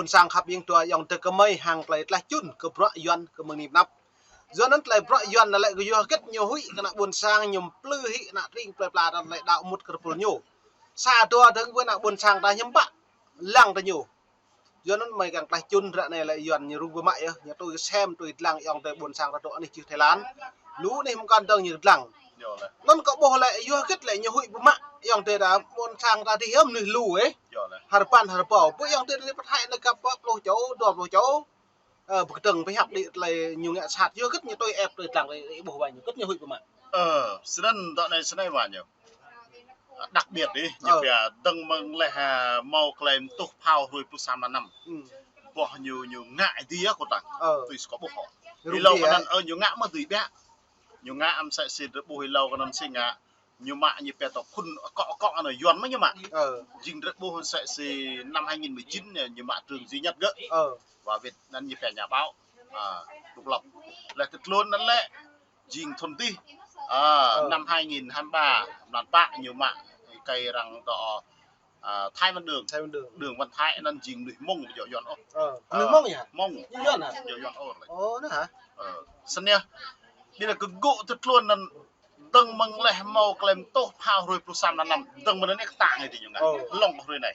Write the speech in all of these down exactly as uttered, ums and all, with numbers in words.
Sang khăp ƀing dua ayŏng adơi gơmơi hăng tơlơi tlaih čun kơ bruă Yuan kơ mơ̆ng anai pơ anăp. Yua anŭn tơlơi bruă Yuan anŭn lĕ kơ yua hơget ñu huĭ kơ ană ƀôn sang, ñu plư hĭ ană tring plơi pla anŭn lĕ đaŏ mŭt kơ tơpul ñu. Sa dua dơ̆ng wơ̆t ană ƀôn sang ta hiư̆m pă lăng tơ ñu. Yua anŭn mơi kiăng tlaih čun ră anai lĕ Yuan ñu rŭng biă mă yơh, ñu tui sem tui lăng ayŏng adơi ƀôn sang ta dŏ anih čư̆ Thái Lan. Lu anih mơ̆ng kăn dơ̆ng ñu lăng. Anŭn kâo ƀuh lĕ yua hơget lĕ ñu huĭ biă mă ayŏng adơi ta ƀôn sang ta dih yơh mơnuih lu ĕh. Hơrbăn hơrbâo. Ƀu ayŏng adơi ta pơ Thái anai găp pă pluh čô, dua pluh čô. Ơ, pơkơdơ̆ng pơhiăp đĭ tơlơi ñu ngă sat yua hơget ñu tui ĕp tui lăng đĭ ƀuh wa ñu hơget ñu huĭ biă mă. Ơ, snăn dŏ anai snei wa ñu. Đặc biệt đih, ñu pia dơ̆ng mơ̆ng leh, a, hmâo tơlơi tuh phao hruê pluh sa mlan năm. Boh ñu, ñu ngă dih yơh kơ ta. Tui si kâo ƀuh hŏ. Hlâo kơ anăn, ơ, ñu ngă mơ̆ dưi ƀiă. Ñu ngă mơ̆ sĕ si drei ƀuh hlâo kơ anăn si ngă. Ñu mă ñu pia tơ phŭn akŏ akŏ anăn Yuan mơ̆ ñu mă. Jing drei ƀuh mơ̆ sĕ si năm hai nghìn mười chín ñu, ñu mă trường duy nhất gơ̆. Wa wĭt anăn ñu pia nhà báo. A, độc lập. Leh tơtlôn anăn lĕ jing thŭn dih. A, năm hai nghìn hai mươi ba, mlan pă ñu mă êkei arăng dŏ, a, Thái Văn Đường. Thái Văn Đường. Đường Văn Thái anăn jing mơnuih Mông ƀu djơ̆ Yuan ôh. Ơ, mơnuih Mông yơh? Mông. Ñu Yuan hă? Ƀu djơ̆ Yuan ôh. Ơ, anŭn hă? Ơ, snăn yơh. Ƀiădah kơ gŭ tơtlôn anăn dơ̆ng mơ̆ng leh hmâo tơlơi tuh phao hruê pluh sa mlan năm. Dơ̆ng mơ̆ng anai kơ tang hĭ dih ñu ngă. Hlŏng hruê anai.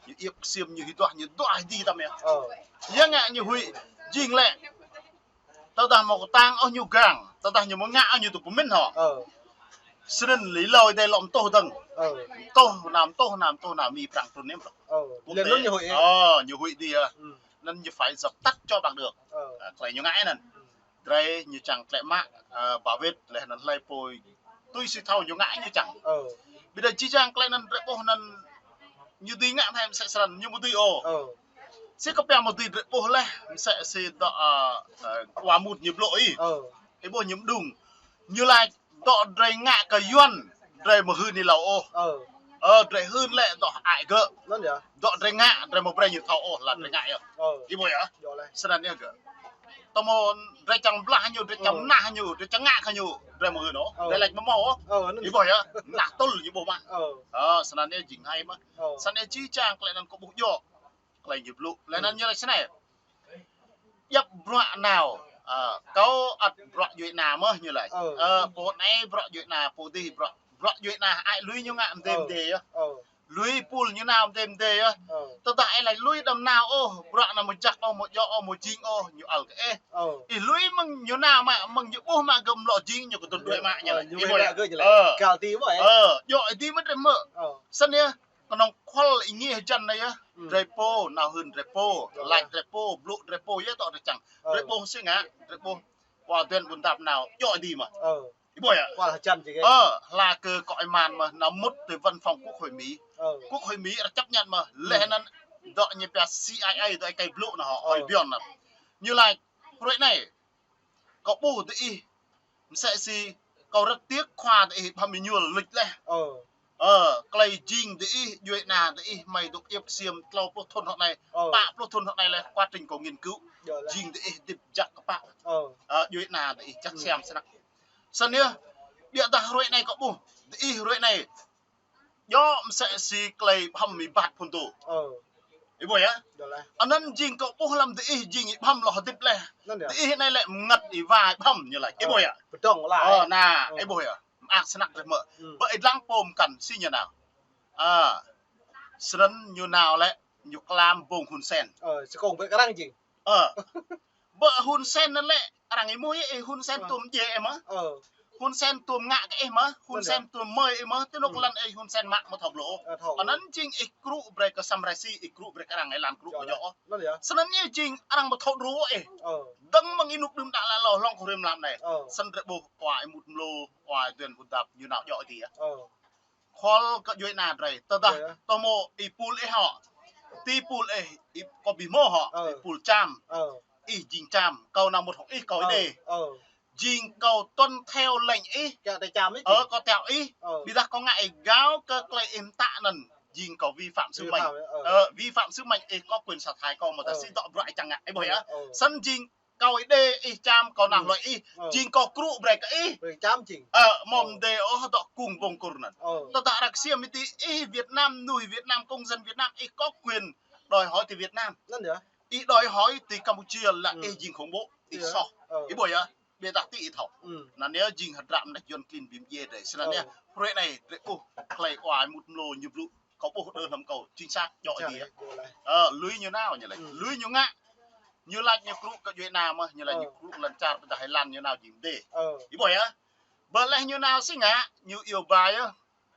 Ñu iĕp ksiêm ñu hĭ duah ñu duah dih tăm yơh. Yua ngă ñu huĭ jing lĕ. Tơdah hmâo kơtang ôh ñu gang, tơdah ñu hmâo ngă ôh ñu tŭ pơmĭn hŏ. Snăn lĕ hlâo dih lŏm tuh dơ̆ng. Tuh, năm tuh, năm tuh, năm mi prăng trŭn nem tuh. Quốc tế. Ơ, ñu huĭ dih yơh. Anăn ñu phải dập tắt cho bằng được. A, tơlơi ñu ngă anăn. Drei ñu čang tơlơi mă, ơ, ba wĭt leh anăn hlơi pô tui si thâo ñu ngă ñu čang. Ƀiădah jih jang tơlơi anăn drei ƀuh anăn ñu dưi ngă anai mơ̆ sĕ srăn, ñu ƀu dưi ôh. Si kơ pia ƀu dưi drei ƀuh leh, mơ̆ sĕ si dŏ, ơ, ơ, wa mŭt ñu blŏ ih. Ih ƀuh ñu mơđung. Ñu laĭ dŏ drei ngă kơ Yuan, drei ƀu hưn hlâo ôh. Ơ, drei hưn lĕ dŏ ai gơ̆. Dŏ drei ngă, drei ƀu brei ñu thâo ôh, lăn drei ngă yơh. Ih ƀuh yơh. Snăn yơh gơ̆. Tơmơ̆ drei čang blah ñu, drei čang mơnah ñu, drei čang ngă kơ ñu, drei ƀu hưn ôh. Drei laĭ ƀu hmâo ôh. Ih ƀuh yơh. Mơnah tŭl ñu ƀuh mă. Ơ, snăn yơh jing hai mơ̆. Snăn yơh jih jang tơlơi anăn kâo ƀuh djŏ. Tơlơi ñu blŭ. Leh anăn ñu laĭ snei. Djŏp bruă nao, ơ, kâo ăt bruă djuai ana mơ̆ ñu laĭ. Ơ, pô anai bruă djuai ana, pô dih bruă, bruă djuai ana, ai lui ñu ngă mdê mdê yơh. Lui pul ñu nao mdê mdê yơh. Tơdah ai laĭ lui đăm nao ôh, bruă anăn ƀu jak ôh, ƀu djŏ ôh, ƀu jing ôh, ñu ăl kơ ih. Ih lui mơ̆ng ñu nao mă, mơ̆ng ñu ƀuh mă gơ̆ lŏ jing ñu kơ tŭn đuaĭ mă ñu laĭ. Ih ƀuh yơh. Ơ, djŏ ih dih mơ̆ drei hmư̆. Snăn yơh. Kơnơ̆ng khul ih ngih jăn anai yơh. Drei pô, nao hưn drei pô, laĭ drei pô, blŭ drei pô yơh tŏ drei čang. Drei ƀuh si ngă, drei ƀuh. Wa duen ƀun dap nao, djŏ ih dih mơ̆. Ih ƀuh yơh. Ơ, hla kơ kŏ ih man mơ̆, nao mŭt tơ văn phòng Quốc hội Mỹ. Quốc hội Mỹ arăng chấp nhận mơ̆, leh anăn dŏ ñu pia C I A, dŏ êkei blŭ anăn hŏ, ơi Bjorn anăn. Ñu laĭ, hruê anai, kâo ƀuh diih, msĕ si kâo rất tiếc khua diih ƀhăm ih ñuôl luč leh. Ơ, tơlơi jing diih, djuai ana diih, hmei dŏ iĕp ksiêm tlâo pluh thŭn hŏ anai, pă pluh thŭn hŏ anai leh, quá trình kâo nghiên cứu. Jing diih hơdip jak kơpă. Ơ, djuai ana diih jak siam snăk. Snăn yơh, ƀiădah hruê anai kâo ƀuh, diih hruê anai, djŏ msĕ si tơlơi ƀhăm ih bat phŭn tŭ. Ih ƀuh yơh. Anăn jing kâo ƀuh lăm diih jing ih ƀhăm lŏ hơdip leh. Diih anai lĕ mngăt ih wa ih ƀhăm ñu laĭ. Ih ƀuh yơh. Ơ, anăn, ih ƀuh yơh. Mơak snăk drei hmư̆. Ƀơi ih dlăng pô mkăn si ñu nao. A, snăn ñu nao lĕ ñu klam ƀơ̆ng Hun Sen. Ơ, ƀơi Hun Sen anăn lĕ, arăng ih mơ̆ ih, Hun Sen tuôm djai ih mơ̆. Hun Sen tuôm ngă kơ ih mơ̆, Hun Sen tuôm mơi ih mơ̆, tui anŭn lăn ih Hun Sen mă ƀu thâo blŭ. Anăn jing ih krŭ brei kơ Sam Rainsy, ih krŭ brei kơ arăng ih lăn krŭ kơ ñu. Snăn ñu jing arăng ƀu thâo đru ih. Dơ̆ng mơ̆ng ih nŭk đưm đă lă lâo hlŏng kơ hruê mlam anai. Snăn drei ƀuh wa ih mŭt mlô, wa ih duen ƀun dap, ñu nao djŏ ih dih yơh. Khul kơ djuai ana drei. Tơdah tơmơ̆ ih pul ih hŏ. Ti pul ih, ih kơ bi hmâo hŏ, ih pul Čam. Ih jing Čam, kâo nao mŭt hŏng ih, kâo Êđê. Jing kâo tuân theo lệnh ih. Ơ, kâo theo ih. Ƀiădah kâo ngă ih gao kơ tơlơi ih mtă anăn. Jing kâo vi phạm sứ mệnh. Ơ, vi phạm sứ mệnh ih có quyền sa thải kâo mơ̆ tơdah si dŏ bruă ih čang ngă. Ih ƀuh yơh. Snăn jing kâo Êđê ih Čam, kâo nao hloi ih. Jing kâo krŭ brei kơ ih. Ơ, mơ̆ mdê ôh dŏ kung ƀơ̆ng kur anăn. Tơdah arăng ksiêm ih ti ih Việt Nam, mnuih Việt Nam, công dân Việt Nam, ih có quyền đòi hỏi ti Việt Nam. Ih đòi hỏi ti Campuchia lĕ ih jing khủng bố, ih soh. Ih ƀuh yơh, ƀiădah ti ih thâo. Anŭn yơh jing hơdră mơneč Yuan klin ƀing djai drei. Snăn yơh, hrơi anai drei ƀuh hlei wa mŭt mlô ñu blŭ, kâo ƀuh đơ hlăm kâo, chính xác, djŏ dih. Ơ, lui ñu nao ñu lač. Lui ñu ngă. Ñu lač ñu krŭ kơ djuai ania mơh, ñu lač ñu krŭ lŏn čar ƀiădah hlơi lăn ñu nao jing dê. Ih ƀuh yơh. Ƀơi leh ñu nao si ngă, ñu iâu ba yơh.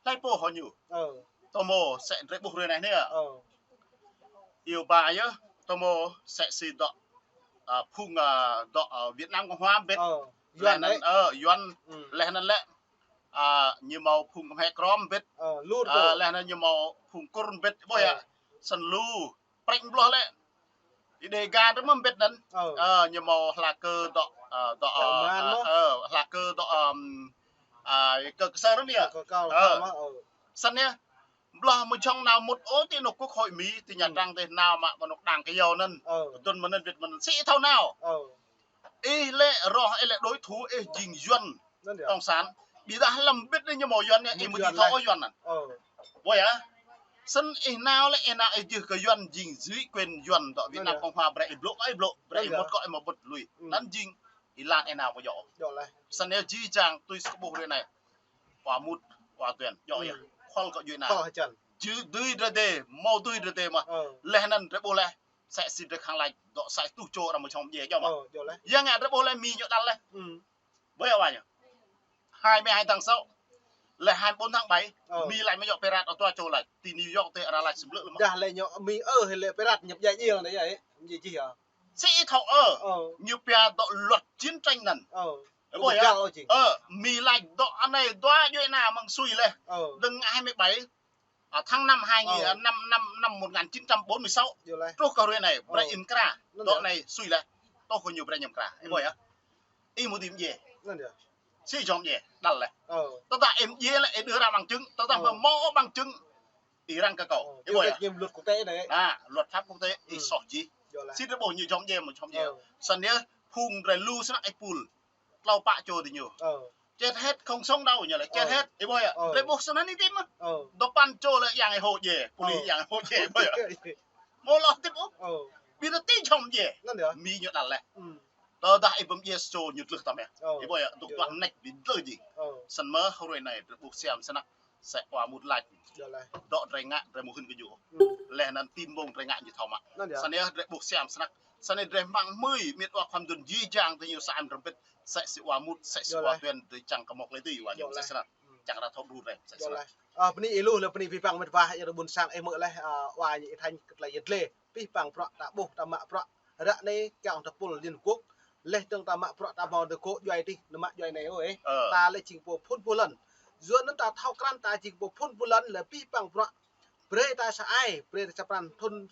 Hlei pô hŏ ñu. Tơmo msĕ drei ƀuh hrơi anai anai. Iâu ba yơh, tơmo msĕ si dŏ, a, phung, a, dŏ, a, Việt Nam Cộng Hòa mbĭt. Leh anăn, ơ, Yuan, leh anăn lĕ, a, ñu mâo phung kơmhĕ krŏm mbĭt. Leh anăn ñu mâo phung Kur mbĭt. Ƀuh yơh. Snăn lu, prĕk bloh lĕ. Ih Đêga drei mơh mbĭt anăn. Ơ, ñu mâo hla kơ dŏ, ơ, dŏ, ơ, ơ, hla kơ dŏ, ưm, a, kơ kơsơr anăn yơh. Snăn yơh. Bloh mơ̆ng jơ̆ng nao mŭt ôh ti anôk Quốc hội Mi, ti Nha Trang ti nao mă mơnŭk đảng kơyâo anăn. Dŭn mơ̆ng anăn wĭt mơ̆ng anăn. Si ih thâo nao. Ih lĕ roh, ih lĕ đối thủ, ih jing Yuan. Cộng sản. Ƀiădah hlăm mbĭt anei ñu mâo Yuan, ih mŭt ih thâo ôh Yuan anăn. Ƀuh yơh. Snăn ih nao lĕ, ih nao ih jưh kơ Yuan jing dưới quyền Yuan dŏ Việt Nam Cộng Hòa brei ih blŭ kơ ih blŭ, brei ih mŭt kơ ih mă mŭt lui. Anăn jing ih lăn ih nao ƀu djŏ. Snăn yơh jih jang tui si kâo ƀuh hrơi anai. Wa mŭt, wa tuan, djŏ yơh. Khŏl kơ djuai ania. Jưh dưi drei dê, mâo dưi drei dê mơh. Leh anăn drei ƀuh leh. Msĕ si drei khăng lač, dŏ sa êtuh čô arăng mơ̆ jhŏng djai, djŏ mơh. Yua ngă drei ƀuh leh Mi ñu đăl leh. Ƀơi wa ñu. Hai mươi hai tháng sáu. Leh hai mươi bốn tháng bảy. Mi lač mơ̆ djŏ pơrăt, ơ, tua čô lač. Ti New York ti arăng lač sĭ blư̆ leh mơh. Dah leh ñu Mi ơ, hlei pơrăt ñu djai djai anăn yơh. Ñu jih yơh. Si ih thâo ơ. Ñu pia dŏ luật chiến tranh anăn. Ơ, Mi lač dŏ anei dua djuai ania mơ̆ng sui leh. Đơ̆ng hai mươi bảy, a, tháng năm hai nghìn, a, năm, năm, năm một ngàn chín trăm bốn mươi sáu. Truh kơ hrơi anei, brei ih mkra. Dŏ anei sui leh. Truh kơ ñu brei ñu mkra. Ih ƀuh yơh. Ih mŭt ih djai. Si jhŏng djai, đăl leh. Tơdah ih djai leh, ih đưa ra bằng chứng. Tơdah mơ̆ mâo bằng chứng, ih răng kơ kâo. Ih ƀuh yơh. Luật pháp quốc tế anei. Nă, luật pháp quốc tế, ih soh jih. Si drei ƀuh ñu jhŏng djai mơ̆ jhŏng djai. Snăn yơh, phung drei lu snăk ih pul. Tlâo pă čô diñu. Chết hết, không sống đâu, ñu lač chết hết. Ih ƀuh yơh. Drei ƀuh snăn ih tĭp mơh. Dua păn čô lĕ yang ih hŏ djai, pôlis yang ih hŏ djai, ih ƀuh yơh. Mâo lŏ tĭp ôh. Ƀiădah ti jhŏng djai. Mi ñu đăl leh. Tơdah ih ƀu djai sa čô ñu tlưh tăm yơh. Ih ƀuh yơh, dŏ tuah mơneč ƀing dlơ jih. Snăn mơ̆ hrơi anai drei ƀuh siam snăk. Msĕ wa mŭt lač. Dŏ drei ngă, drei mơ̆ hưn kơ ñu. Leh anăn ti mông drei ngă ñu thâo mă. Snăn yơh drei ƀuh siam snăk. Snăn drei hmăng hmưi, miêt wa khua mduôn jih jang ti ñu sa an rơmbit. Msĕ si wa mŭt, msĕ si wa tuan, drei čang kơ mŏk leh ti wa ñu msĕ snăk. Čang arăng thâo đru drei msĕ snăk. Ơ, bơni ih lu, leh bơni pih păng met wa, yua đơ ƀuôn sang ih mơ̆ leh, ơ, wa ñu ih thañ kơ tơlơi yet leh. Pih păng bruă ta ƀuh ta mă bruă. Ră anei kiăng tơpul Liên Hợp Quốc. Leh dơ̆ng ta mă bruă ta mâo dơ̆ kơ djuai dih, nao mă djuai anei ôh. Ta lĕ jing pô phŭn pô lăn. Yua anăn ta thâo krăn ta jing pô phŭn pô lăn lĕ pih păng bruă. Brei ta sa ai, brei ta sa pran thŭn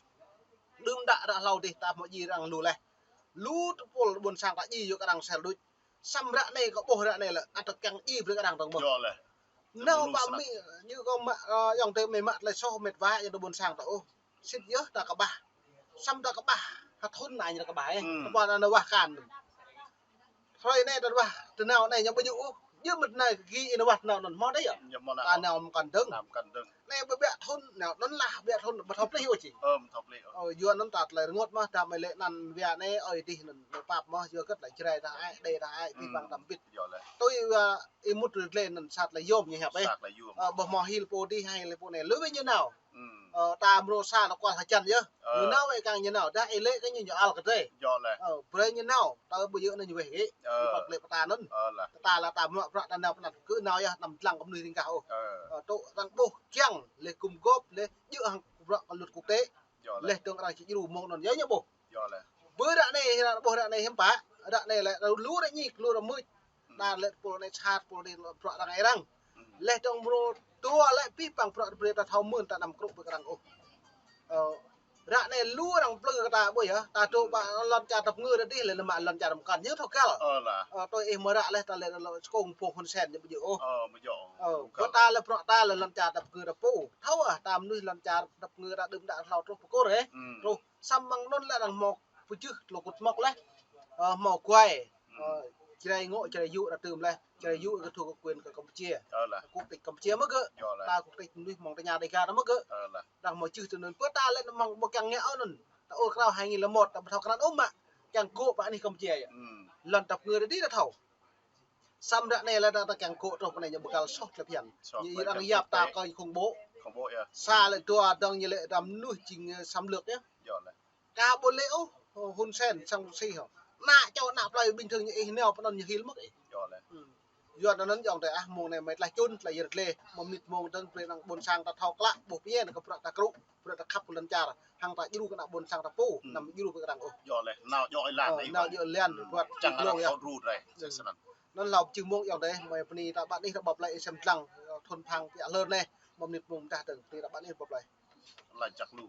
đưm đă ră hlâo dih ta mâo djai arăng lu leh. Lu tơpul ƀuôn sang ta djai yua kơ arăng sel đuč. Săm ră anei kâo ƀuh ră anei lĕ, ăt ta kiăng djai brei kơ arăng dơ̆ng mơh. Nao pă Mi, ñu kâo mă, ơ, ayŏng adei Mi mă tơlơi soh met wa, yua đơ ƀuôn sang ta ôh. Sĭt yơh ta kơƀah. Săm ta kơƀah, ha thŭn anei ñu ta kơƀah, ơ. Tơpă anăn wah kan. Hrơi anei ta wah, tơnao anei ñu ƀu djơ̆ ôh. Djơ̆ mơ̆ anei kơ gĭ ih nao wah tơnao anăn hmâo dih yơh. Ta nao mkăn dơ̆ng. Anei ƀiă ƀiă thŭn, nao anăn lah ƀiă thŭn, ƀu thâo plih ôh či. Ơ, yua anăn ta tơlơi rơngot mơh, ta mơ̆ lĕ anăn ƀiă anei, ơi dih anăn, pap mơh, yua kơ tơlơi Jrai ta ai, Đê ta ai, pih păng ta mbĭt. Tui, ơ, ih mŭt rơdlê anăn sa tơlơi yôm ñu hiăp ih. Ơ, ƀuh mơ̆ hil pô dih, hil pô anei, lui wĕ ñu nao. Ơ, ta mrô sa ta kual hơjăn yơh. Ñu nao wĕ kăng ñu nao. Dah ih lĕ kơ ñu ñu ăl kơ drei. Ơ, brei ñu nao. Ta ƀu djơ̆ anăn ñu wĕh kĭ. Ñu păt lĕ pơta anăn. Ta lĕ ta mă bruă ta nao pơnăt kơ nao yơh, anăm dlăng kơ mnuih ring gah ôh. Ơ, tŭ arăng ƀuh kiăng, leh gum gôp, leh djơ̆ hăng bruă kơ luật quốc tế. Leh dơ̆ng arăng či djru mơ̆ng anăn yơh ñu ƀuh. Ƀơi ră anei, ră ƀuh ră anei hiư̆m pă. Ră anei lĕ lu ră ñik, lu ră mưč. Đa lĕ pôl anei sat, pôl anei bruă arăng ai arăng. Leh dơ̆ng mrô dua lĕ pih păng bruă brei ta thâo mưn ta anăm krŭ ƀơi kơ arăng ôh. Ơ, ră anei lu arăng plư kơ ta ƀuh yơh, ta dŏ ƀă lŏn čar tăp ngư ră dih lĕ nao mă lŏn čar mkăn ñu thâo găl. Ơ, tui ih mơ̆ ră leh ta lĕ lŏn skông pô Hun Sen ñu ƀu djơ̆ ôh. Ơ, ƀơi ta lĕ bruă ta lĕ lŏn čar tăp ngư ta pô. Thâo ah, ta mnuih lŏn čar tăp ngư ta đưm đă hlâo truh pơkôr ih. Truh Săm mơ̆ng anŭn lĕ arăng mâo pơjưh tlô kŭt mŏk leh. Ơ, mâo guai. Ơ, Jrai ngŏ, Jrai yŭ arăng tơm leh. Jrai yŭ kơ thu kơ quyền kơ Campuchia. Quốc tịch Campuchia mơ̆ gơ̆. Ta quốc tịch mnuih mơ̆ng tơña Đêga ta mơ̆ gơ̆. Arăng mâo jưh tơ anŭn. Pơ ta lĕ mơ̆ng ƀu kiăng ngă ôh anŭn. Ta ur krao hai nghìn lẻ một, ta ƀu thâo krăn ôh mă. Kiăng gŏ pơ anih Kampuchia yơh. Hmm. Lŏn ta pơngơ đa đĭ ta thâo. Samơ̆ ră anai lĕ ta, ta kiăng gŏ truh pơ anai ñu ƀu găl soh tơlơi phiăn. Soh. Ñu tơlơi arăng phiăn yap ta tê. Kơ khủng bố. Khủng bố yơh. Sa lĕ dua dơ̆ng ñu lĕ đa mơnuih jing, ơ, xâm lược yơh. Yơh lĕ. Ka ƀu lĕ ôh, Hun Sen, sang si hŏ. Ană čô ană plơi bình thường ñu ih nao pơ anŭn ñu hil mơ̆ ih. Yơh lĕ. Hmm. Yua anŭn ayŏng adơi ah, mông anai mơi tlaih čun, tlaih yơr gleh, mơ̆ng mơnit mông dơ̆ng, brơi ană ƀôn sang ta thâo klă, ƀuh pơyơr, kơ bruă ta krŭ, bruă ta khăp kơ lŏn čar, hăng ta djru kơ ană ƀôn sang ta pô, hmm, anăm djru kơ arăng ôh. Yơh lĕ, nao djơ̆ ih lan. Ơ, ih nao ƀă. Djơ̆ ih lan, hmm, bruă. Čang djru arăng yơh. Thâo djru rai, hmm, sĕ snăn. Anŭn hlâo ƀu čih mông ayŏng adơi, mơi bơni ta ƀă anih ta ƀuh plơi ih sem dlăng, thun phang pia lơr anai, mơ̆ng mơnit mông dah dơ̆ng, bơni ta ƀă anih ƀuh plơi. Laĭ jak lu.